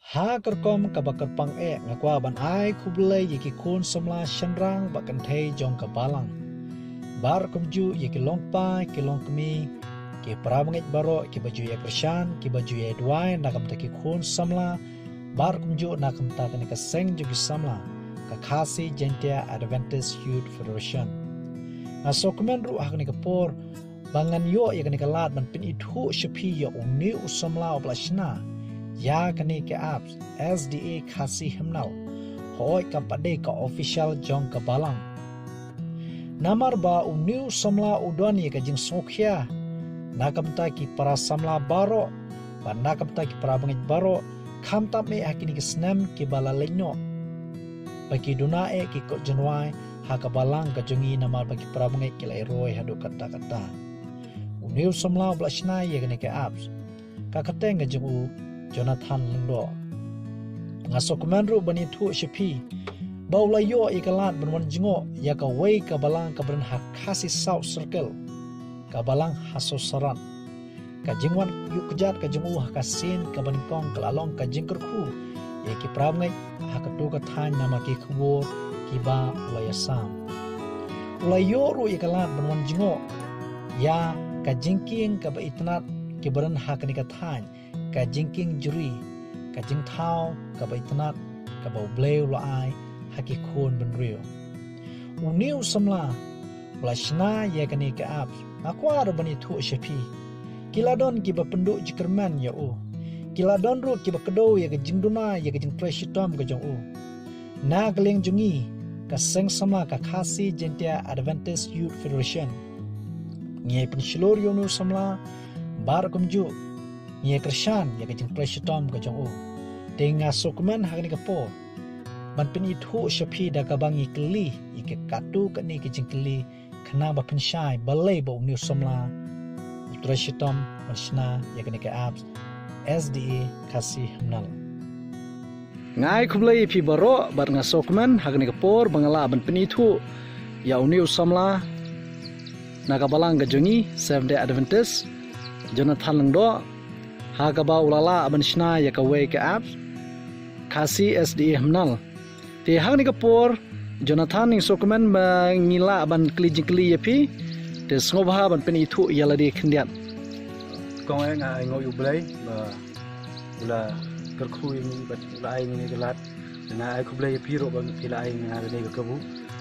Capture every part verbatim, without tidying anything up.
Ha ka rukom kaba kyrpang eh, nga kwah ban ai khublei ïa ki khun samla shynrang bad kynthei jong ka balang, bad kumjuh ïa ki longpa, ki longkmie, ki para bangeit baroh kiba ju ïa kyrshan, kiba ju ïa duwai na ka bynta ki khun samla, bad kumjuh na ka bynta kane ka seng jong ki samla, ka Khasi Jaintia Adventist Youth Federation. Nga sngewkmen ruh ha kane ka por ba ngan ïoh ïa kane ka lad ban pynithuh sha phi ïa une u samla uba la shna ïa kane ka apps, S D A Khasi Hymnal. Hooid, kam pat dei ka official jong ka balang. Namar ba une u samla u don ïa ka jingsngewkhia na ka bynta ki para samla baroh, bad na ka bynta ki para bangeit baroh, khamtam eh ha kine ki snem kiba la leit noh, ba ki duna eh ki kot jingrwai ha ka balang ka jong ngi, namar ba ki para bangeit ki la ïarwai haduh katta katta. Une u samla uba la shna ïa kane ka apps, ka kyrteng ka jong u Jonathan Lyngdoh. Nga sngewkmen ruh ban ïathuh sha phi ba u la ïoh ïa ka lad ban wan jngoh ïa kawei ka balang kaba don ha Khasi South Circle, ka balang Hawsarot. Ka jingwan ïuh kjat ka jong u ha ka sien kaba nyngkong ka la long ka jingkyrkhu ïa ki para bangeit ha kato ka thaiñ namar ki khubor kiba u la ïasam. U la ïoh ruh ïa ka lad ban wan jngoh ïa ka jingkieng kaba itynnad kiba don ha kane ka thaiñ, ka jingkieng jri, ka jingthaw kaba itynnad kaba U Blei u la ai ha ki khun bynriew. Une u samla uba la shna ïa kane ka apps, nga kwah ruh ban ïathuh sha phi, ki la don kiba pynduh jingkyrmen ïa u. Ki la don ruh kiba kdew ïa ka jingduna ïa ka jingtrei shitom ka jong u. Na ka liang jong ngi, ka seng samla ka Khasi Jaintia Adventist Youth Federation, ngi ïa pynshlur ïa une u samla, bad kumjuh ngi ïa kyrshan ïa ka jingtrei shitom ka jong u. Te nga sngewkmen ha kane ka por ban pynithuh sha phi da kaba ngi kylli ïa ka katto katne ka jingkylli, khnang ba phin shai balei ba une u samla u trei shitom ban shna ïa kane ka apps, S D A Khasi Hymnal. Nga ai khublei ïa phi baroh bad nga sngewkmen ha kane ka por ba nga lah ban pynithuh ïa une u samla na ka balang ka jong ngi Seventh Day Adventist, Jonathan Lyngdoh, ha kaba u la lah ban shna ïa kawei ka apps, Khasi S D A Hymnal. Te ha kane ka por, Jonathan, nga sngewkmen ba ngi lah ban kylli jingkylli ïa phi. Te sngewbha ban pynithuh ïa lade khyndiat. Kong, eh, nga ai nguh ïa U Blei ba u la kyrkhu ïa ngi bad u la ai ïa ngi ka lad. Te nga ai khublei ïa phi ruh ba phi la ai ïa nga kane ka kabu.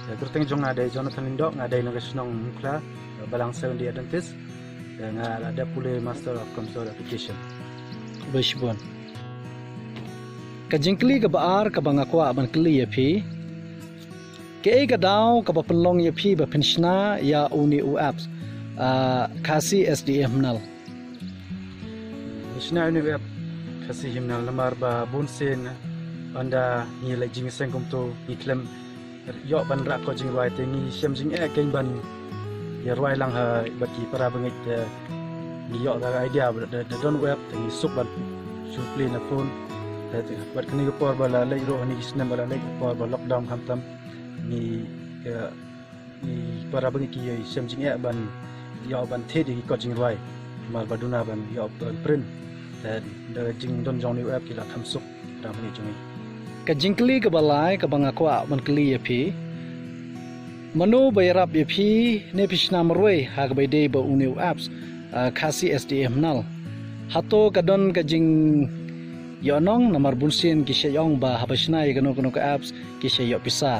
Te kyrteng jong nga dei Jonathan Lyngdoh, nga dei na ka shnong Mukhla, balang Seventh Day Adventist. Te nga la dep pule Master of Computer Application. Khublei shibun. Ka jingkylli kaba ar kaba nga kwah ban kylli ïa phi, kaei ka daw kaba pynlong ïa phi ba phin shna ïa une u apps, ah, Khasi S D A Hymnal? Ngi shna une u app Khasi Hymnal namar ba bun sien ynda ngi leit jingïaseng kumto ngi khlem ïoh ban rah kot jingrwai, te ngi shem jingeh kein ban ïa rwai lang ha bad ki para bangeit, te ngi ïoh da ka idea ba da, da don u app te ngi suk ban shu plie na phone. Te, te bad kane ka por ba la leit ruh, kane ka snem ba la leit, ka por ba lockdown khamtam, ngi, eh, ngi para bangeit ki ïa shem jingeh ban ïoh ban thied ïa ki kot jingrwai, namar ba duna ban ïoh ban print. Te da ka jingdon jong une u app ki la kham suk para bangeit jong ngi. Ka jingkylli kaba lai kaba nga kwah ban kylli ïa phi, mano ba ïarap ïa phi ne phi shna marwei ha kaba ïadei bad une u apps, ah, Khasi S D A Hymnal? Hato ka don ka jingïohnong, namar bun sien ki shait ong ba haba shna ïa kano kano ka apps ki shait ïoh pisa.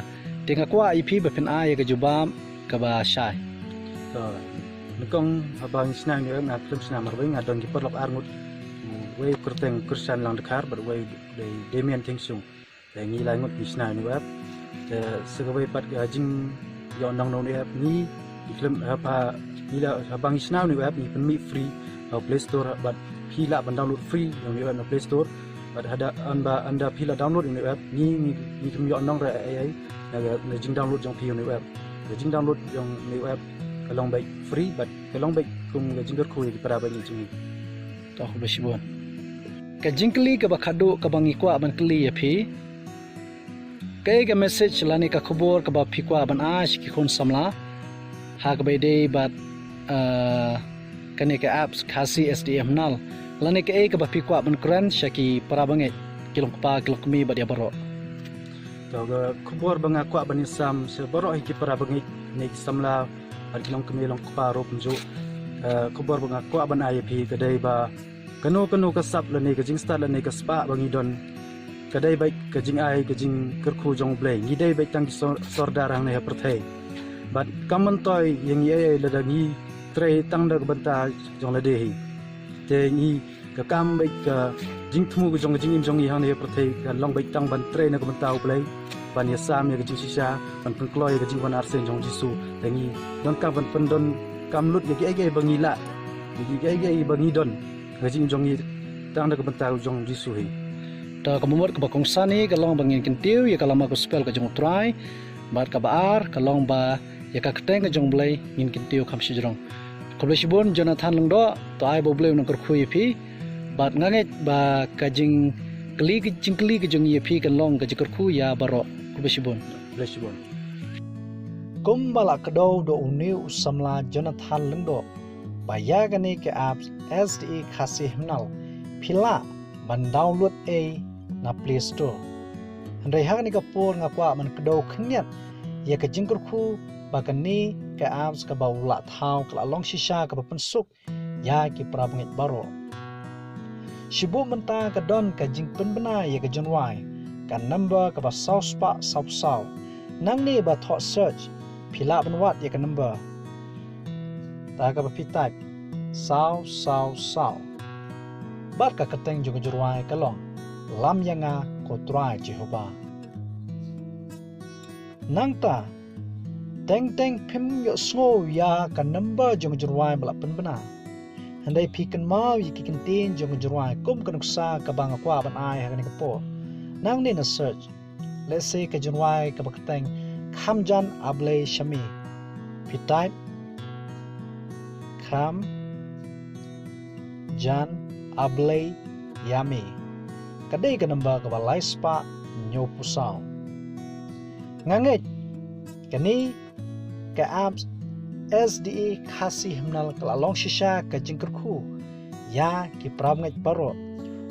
Te nga kwah ïa phi ba phin ai ïa ka jubab kaba shai. To, nyngkong haba ngi shna une u app nga khlem shna marwei, nga don ki paralok ar ngut. Uwei u kyrteng Krishan Langdkhar bad uwei u dei Damian Thingshung. Te ngi lai ngut ngi shna une u app. Te sa kawei pat ka jingïohnong na une u app, ngi, ngi khlem, haba ngi la, haba ngi shna une u app ngi pynmih free ha Play Store bad phi lah ban download free na une u app na Play Store. Bad haba ynda, ynda phi la download une u app, ngi, ngi, ngi khlem ïohnong ruh ei ei na, na jingdownload jong phi une u app. Ka jingdownload jong une u app ka long beit free bad ka long beit kum ka jingkyrkhu ïa ki para bangeit jong ngi. To, khublei shibun. Ka jingkylli kaba khadduh kaba ngi kwah ban kylli ïa phi, kaei ka message lane ka khubor kaba phi kwah ban ai sha ki khun samla ha kaba ïadei bad, eh, kane ka apps Khasi S D A Hymnal, lane kaei kaba phi kwah ban kren sha ki para bangeit? ki long kpa, ki long kmie bad ïa baroh. To, ka khubor ba nga kwah ban ïasam sha baroh hi ki para bangeit ne ki samla bad ki long kmie long kpa ruh kumjuh. Eh, khubor ba nga kwah ban ai ïa phi ka dei ba kano kano ka sap lane ka jingstad lane ka spah ba ngi don, ka dei beit ka jingai ka jingkyrkhu jong U Blei. Ngi dei beit tang ki sor-, sordar hangne ha pyrthei. Bad kam myntoi ïa ngi ei ei lada ngi trei tang da ka bynta jong lade hi. Te ngi ka kam beit ka jingthmu ka jong ka jingim jong ngi hangne ha pyrthei ka long beit tang ban trei na ka bynta U Blei, ban ïasam ïa ka jingshisha, ban pynkloi ïa ka jingwan arsien jong U Jisu. Te ngi donkam ban pyndonkam lut ïa kiei kiei ba ngi lah, ïa kiei kiei ba ngi don, ka jingim jong ngi tang da ka bynta jong U Jisu hi. Ta ka mut kaba kongsan hi ka long ba ngin kyntiew ïa ka lama gospel ka jong U Trai, bad kaba ar ka long ba ïa ka kyrteng ka jong U Blei ngin kyntiew kham shajrong. Khublei shibun Jonathan Lyngdoh, to ai ba U Blei un nang kyrkhu ïa phi. Bad nga ngeit ba ka jingkylli, ka jingkylli ka jong ngi ïa phi kan long ka jingkyrkhu ïa baroh. Khublei shibun. Khublei shibun. Kumba la kdew da une u samla Jonathan Lyngdoh, ba ïa kane ka app S D A Khasi Hymnal phi lah ban download ei na Play Store. Hynrei ha kane ka por nga kwah ban kdew khyndiat ïa ka jingkyrkhu ba kane ka app kaba u la thaw ka la long shisha kaba pynsuk ïa ki para bangeit baroh. Shibun mynta ka don ka jingpynbna ïa ka jingrwai, ka number kaba saw spah saw phew saw. Nangne ba thoh search phi lah ban wad ïa ka number. Ta kaba phi type saw saw saw. Bad ka kyrteng jong ka jingrwai ka long Lam ïa nga ko Trai Jehobah. Nangta teng teng phim ïohsngew ïa ka number jong ka jingrwai ba la pynbna. Hynrei phi kynmaw ïa ki kyntien jong ka jingrwai kum ka nuksa kaba nga kwah ban ai ha kane ka por. Nangne na search, lehse ka jingrwai kaba kyrteng Kham Jan A Blei Sha Me. Phi type Kham Jan A Blei Ïa Me. Ka dei ka number kaba lai spah hynñiew phew saw. Nga ngeit kane ka app S D A Khasi Hymnal ka la long shisha ka jingkyrkhu ïa ki para bangeit baroh.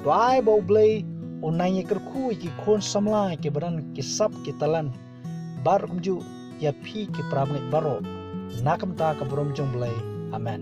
To ai ba U Blei un nang ïa kyrkhu ïa ki khun samla kiba don ki sap ki talent, bad kumjuh ïa phi ki para bangeit baroh. Na ka bynta ka burom jong U Blei. Amen.